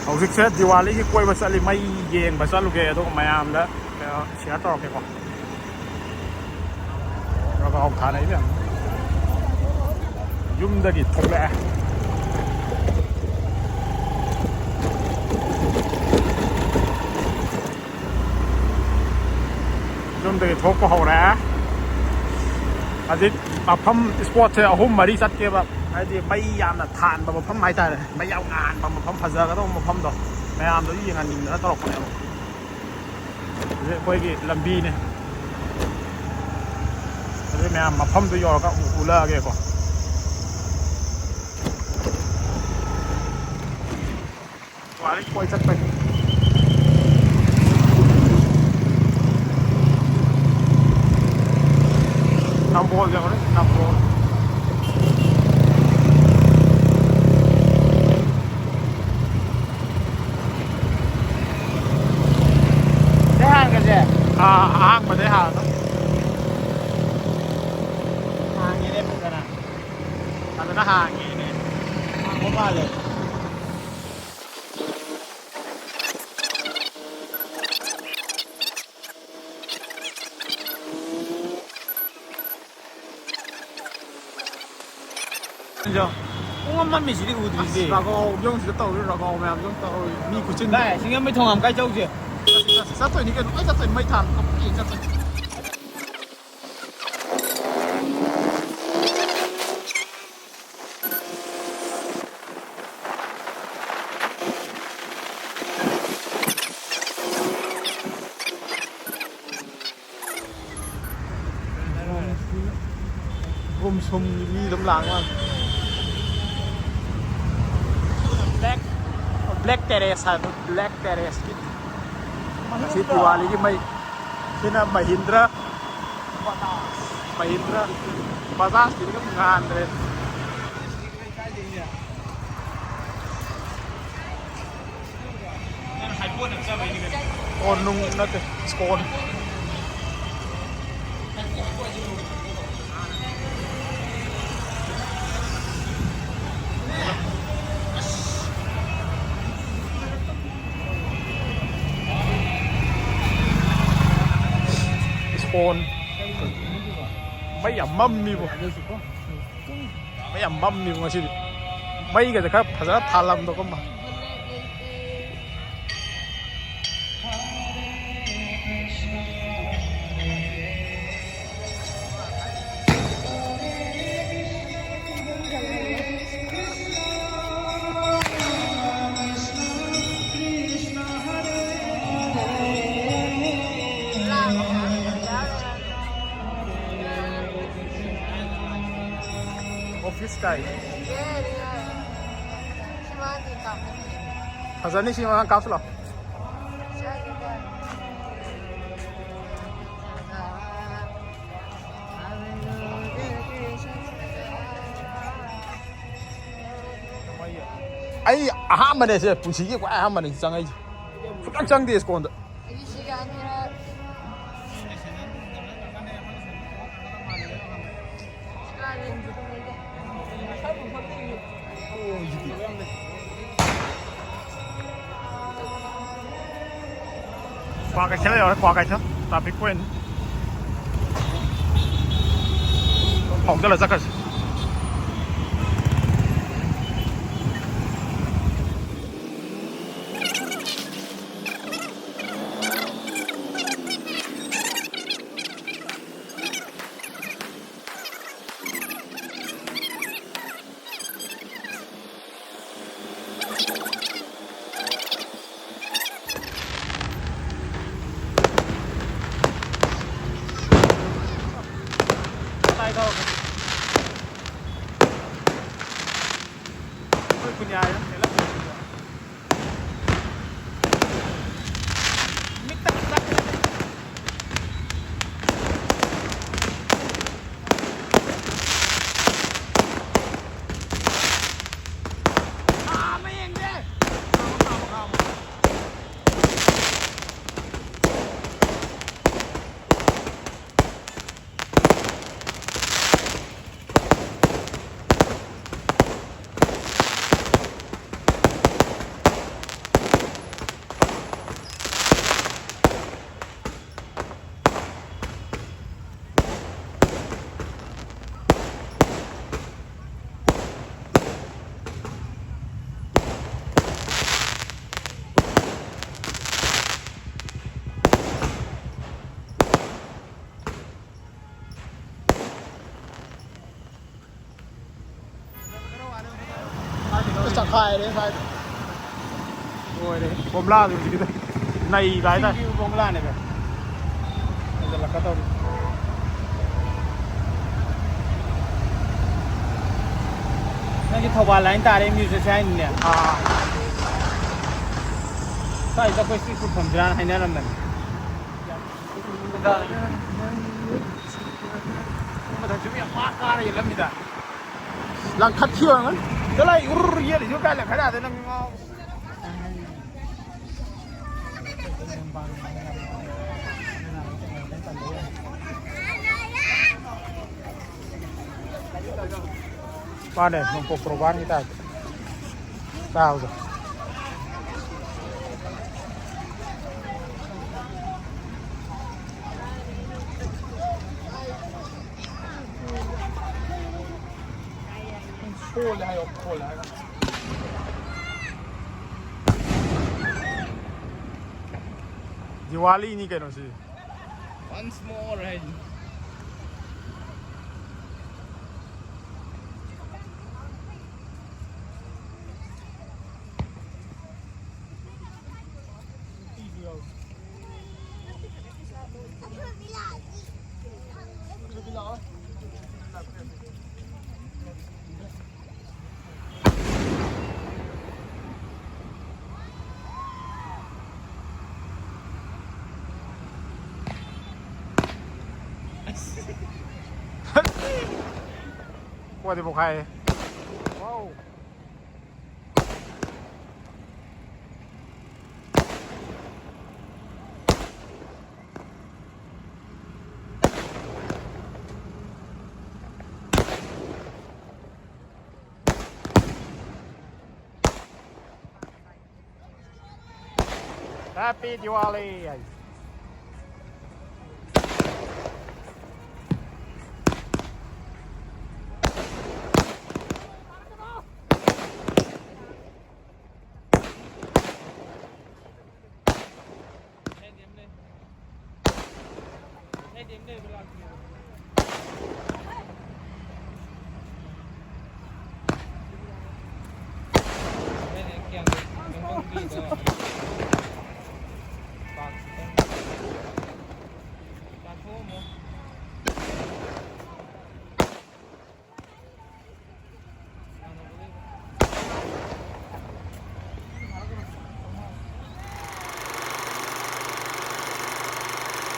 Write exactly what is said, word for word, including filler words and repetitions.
ꯍꯧꯖꯤꯛꯁꯦ ꯗꯤꯋꯥꯂꯤꯒꯤ ꯀꯣꯏꯕ ꯆꯠꯂꯤ, ꯃꯩ ꯌꯦꯡꯕ ꯆꯠꯂꯨꯒꯦ, ꯑꯗꯨꯒ ꯃꯌꯥꯝꯗ ꯀꯩꯅꯣ ꯁꯤꯌꯔ ꯇꯧꯔꯛꯀꯦꯀꯣ꯫ ꯔꯒꯥꯎ ꯊꯥꯅꯩ ꯃꯌꯥꯝ꯫ ꯌꯨꯝꯗꯒꯤ ꯊꯣꯛꯂꯛꯑꯦ꯫ ꯌꯨꯝꯗꯒꯤ ꯊꯣꯛꯄ ꯍꯧꯔꯦ꯫ ꯍꯧꯖꯤꯛ ꯃꯐꯝ ꯏꯁꯄꯣꯠꯁꯦ ꯑꯍꯨꯝ ꯃꯔꯤ ꯆꯠꯀꯦꯕ, ꯍꯥꯏꯗꯤ ꯃꯩ ꯌꯥꯝꯅ ꯊꯥꯟꯕ ꯃꯐꯝ ꯍꯥꯏꯇꯥꯔꯦ, ꯃꯩ ꯌꯥꯝ ꯉꯥꯟꯕ ꯃꯐꯝ, ꯐꯖꯒꯗꯧꯕ ꯃꯐꯝꯗꯣ ꯃꯌꯥꯝꯗꯣ ꯌꯦꯡꯍꯟꯅꯤꯡꯗꯅ ꯇꯧꯔꯛꯄꯅꯦꯕ꯫ ꯍꯧꯖꯤꯛ ꯑꯩꯈꯣꯏꯒꯤ ꯂꯝꯕꯤꯅꯦ꯫ ꯑꯗꯨ ꯃꯌꯥꯝ ꯃꯐꯝꯗꯨ ꯌꯧꯔꯒ ꯑꯃꯨꯛ ꯎꯠꯂꯛꯑꯒꯦꯀꯣ꯫ ꯋꯥꯔꯤ ꯀꯣꯏ ꯆꯠꯄꯒꯤ꯫ ꯅꯝꯕꯣꯜ ꯌꯧꯔꯦ, ꯅꯝꯕꯣꯜ꯫ ꯁꯤꯗꯩ ꯍꯥꯡꯒꯁꯦ? ꯑꯥ, ꯑꯍꯥꯡꯕꯗꯩ ꯍꯥꯡꯉꯒ꯫ ꯍꯥꯡꯉꯦꯅꯦ ꯐꯖꯅ꯫ ꯐꯖꯅ ꯍꯥꯡꯉꯦꯅꯦ꯫ ꯍꯥꯡꯕ ꯃꯥꯜꯂꯦ꯫ ꯄꯨꯡ ꯑꯃ ꯃꯝꯃꯤꯁꯤꯗꯤ ꯎꯗ꯭ꯔꯤꯁꯦ꯫ ꯑꯁ, ꯔꯒꯥꯎ ꯌꯣꯡꯁꯤꯗ ꯇꯧꯔꯤ, ꯔꯒꯥꯎ ꯃꯌꯥꯝꯁꯨ ꯇꯧꯔꯤ, ꯃꯤ ꯈꯨꯆꯤꯟ꯫ ꯚꯥꯏ, ꯁꯤꯡꯖꯃꯩ ꯊꯣꯡ ꯍꯥꯝ ꯀꯥꯏ ꯆꯧꯁꯦ? ꯑꯁ, ꯑꯁ, ꯆꯠꯇꯣꯏꯅꯤ ꯀꯩꯅꯣ, ꯂꯣꯏ ꯆꯠꯇꯣꯏꯅꯤ, ꯃꯩ ꯊꯥꯟꯕ ꯀꯞꯀꯦ ꯆꯠꯇꯣꯏꯅꯤ꯫ ꯒꯨꯝ ꯁꯨꯝꯒꯤ ꯃꯤ ꯑꯗꯨꯝ ꯂꯥꯛ ꯃꯥꯜꯂꯦ꯫ ꯕ꯭ꯂꯦꯛ, ꯕ꯭ꯂꯦꯛ ꯇꯦꯔꯦꯁ ꯍꯥꯏꯕ, ꯕ꯭ꯂꯦꯛ ꯇꯦꯔꯦꯁꯀꯤ꯫ ꯉꯁꯤ ꯗꯤꯋꯥꯂꯤꯒꯤ ꯃꯩ꯫ ꯁꯤꯅ ꯃꯍꯤꯟꯗ꯭ꯔ꯫ ꯃꯍꯤꯟꯗ꯭ꯔ꯫ ꯕꯖꯥꯖꯀꯤꯗꯤ ꯑꯗꯨꯝ ꯉꯥꯟꯗ꯭ꯔꯦ꯫ ꯀꯣꯟ ꯅꯨꯡ ꯅꯠꯇꯦ, ꯁ꯭ꯀꯣꯟ꯫ ꯐꯣꯟ꯫ ꯃꯩ ꯌꯥꯝ ꯃꯝꯃꯤꯕꯣ꯫ ꯃꯩ ꯌꯥꯝ ꯃꯝꯃꯤꯕꯣ ꯉꯁꯤꯗꯤ꯫ ꯃꯩꯒꯁꯦ ꯈꯔ ꯐꯖꯅ ꯊꯥꯜꯂꯝꯗꯧꯒꯨꯝꯕ꯫ ꯑꯣꯐꯤꯁ ꯀꯥꯏ꯫ ꯐꯖꯅꯤ ꯁꯤ ꯃꯃꯥꯡ ꯀꯥꯞꯁꯤ ꯂꯥꯎ꯫ ꯑꯩ ꯑꯍꯥꯟꯕꯅꯦ ꯁꯦ, ꯄꯨꯟꯁꯤꯒꯤ ꯈ꯭ꯋꯥꯏ ꯑꯍꯥꯟꯕꯅꯦ ꯁꯤ ꯆꯪꯉꯛꯏꯁꯦ꯫ ꯁꯨꯡꯆꯪ ꯆꯪꯗꯦ ꯁ꯭ꯀꯣꯟꯗ꯫ ꯀ꯭ꯋꯥꯀꯩꯊꯦꯜ ꯌꯧꯔꯦ, ꯀ꯭ꯋꯥꯀꯩꯊꯦꯜ ꯇ꯭ꯔꯥꯐꯤꯛ ꯄꯣꯏꯟ꯫ ꯐꯥꯎꯖꯜꯂ ꯆꯠꯈ꯭ꯔꯁꯤ꯫ ꯈꯥꯏꯔꯦ ꯁ꯭ꯋꯥꯏꯗ꯫ ꯂꯣꯏꯔꯦ꯫ ꯕꯣꯝꯂꯥꯗꯨ ꯍꯧꯖꯤꯛꯀꯤꯗ ꯅꯩꯕ ꯍꯥꯏꯇꯥꯔꯦ꯫ ꯆꯤꯡꯒꯤ ꯕꯣꯝꯂꯥꯅꯦꯕ꯫ ꯐꯖꯜꯂꯛꯀꯗꯧꯔꯤ꯫ ꯅꯪꯒꯤ ꯊꯧꯕꯥꯜ ꯂꯥꯏꯟ ꯇꯥꯔꯦ, ꯑꯦꯝ ꯌꯨ ꯆꯠꯁꯦ ꯍꯥꯏꯅꯤꯅꯦ꯫ ꯑꯥ꯫ ꯁ꯭ꯋꯥꯏꯗ ꯑꯩꯈꯣꯏ ꯁ꯭ꯇ꯭ꯔꯤꯠ ꯐꯨꯗ ꯐꯝꯁꯤꯔꯥꯅ ꯍꯥꯏꯅꯔꯝꯕꯅꯤ꯫ ꯃꯊꯛꯁꯨ ꯃꯤ ꯑꯃ ꯀꯥꯔ ꯌꯦꯜꯂꯝꯃꯤꯗ꯫ ꯂꯪꯈꯠꯈꯤꯕ ꯑꯣꯏꯔꯝꯒꯅꯤ꯫ ꯆꯠꯂꯣ, ꯑꯩ ꯎꯔꯨꯔ ꯌꯦꯜꯂꯤꯁꯤꯕꯨ ꯀꯥꯏ ꯂꯪꯈꯠ ꯌꯥꯗꯣꯏꯅꯣ, ꯃꯤ ꯉꯥꯎ-, ꯃꯥꯅꯦ, ꯅꯣꯡꯄꯣꯛ ꯇꯣꯔꯕꯥꯟꯒꯤ ꯇꯥꯏꯞꯇ ꯇꯥꯕꯗꯣ꯫ ꯐꯣꯜꯂꯦ ꯍꯥꯏꯌꯣ, ꯐꯣꯜꯂꯦ ꯍꯥꯏꯌꯣ꯫ ꯗꯤꯋꯥꯂꯤꯅꯤ ꯀꯩꯅꯣ ꯁꯤ꯫ Once more ꯍꯥꯏꯁꯤꯅꯤ꯫ ꯄꯣꯗꯤ ꯄꯣꯈꯥꯏꯔꯦ꯫ ꯋꯥꯎ꯫ Happy Diwali! ꯅꯨꯄꯤꯗꯣ